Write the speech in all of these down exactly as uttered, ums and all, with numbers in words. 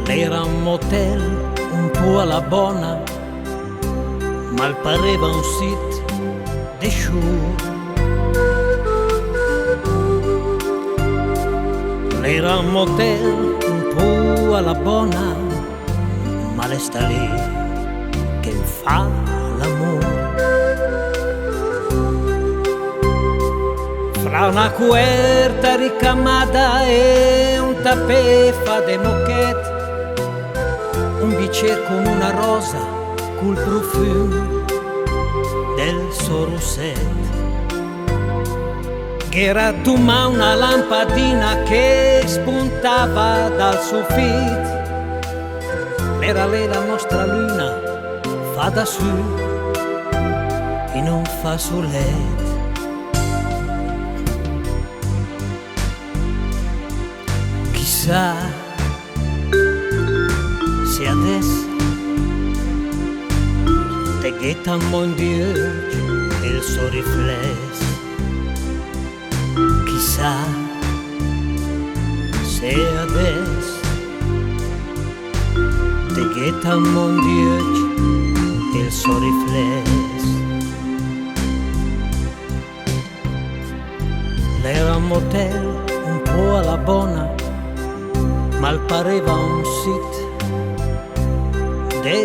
L'era un motel un pò a la bona, ma 'l pareva un sit de sciur. L'era un motel un pò a la bona, ma l'è sta lì che 'n fa l'amor. Fra una cuerta ricamada e un tapet fa de mochet, un bicer con una rosa col profum del so rosset. Gh'era domà una lampadina che spuntava dal sofit. L'era lé la nostra luna fada sü in un fasolet. Chissà se adess te gh'ét amò in di öcc el so rifless. Chissà se adess te gh'ét amò in di öcc el so rifless. L'era un motel un pò a la bona, ma 'l pareva un sit de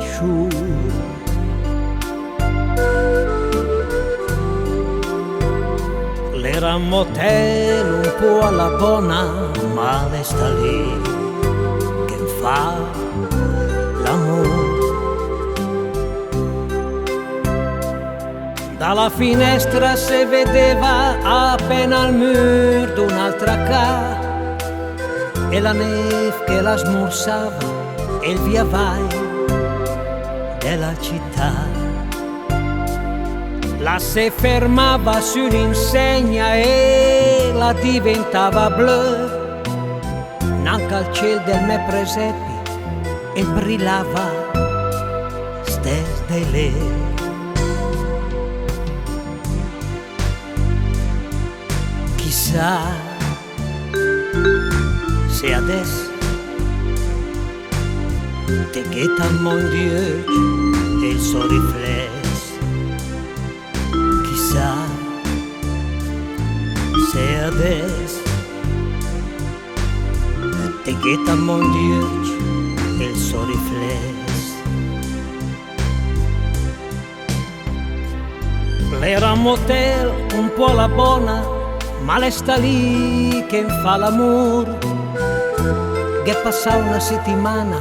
sciur. L'era un motel un pò a la bona, ma l'è sta lì che 'n fa l'amor. Da la finestra se vedeva apena 'l mur d'un'altra ca e la nef che la smorsava el viavai de la cità. La se fermava sü l'insegna e la diventava blö. Nanca 'l ciel del me presepi el brilava stess de lé. Chissà se adess te gh'ét amò in di öcc el so rifless. Chissà se adess te gh'ét amò in di öcc el so rifless. L'era un motel un pò a la bona, ma l'è sta lì che 'n fa l'amor. Gh'è passà una setimana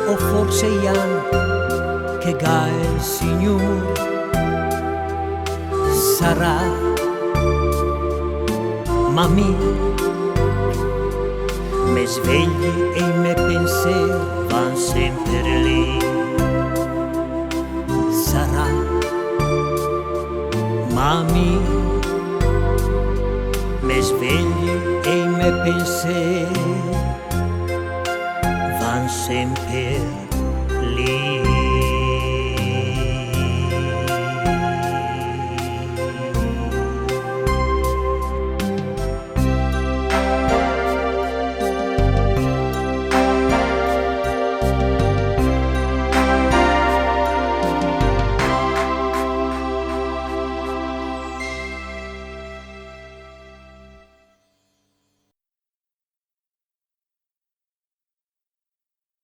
o forse i ann che gh'à el Signur. Sarà, ma mi me svegli e i me penser van semper lì. Sarà, ma mi me svegli e i me penser van semper lì.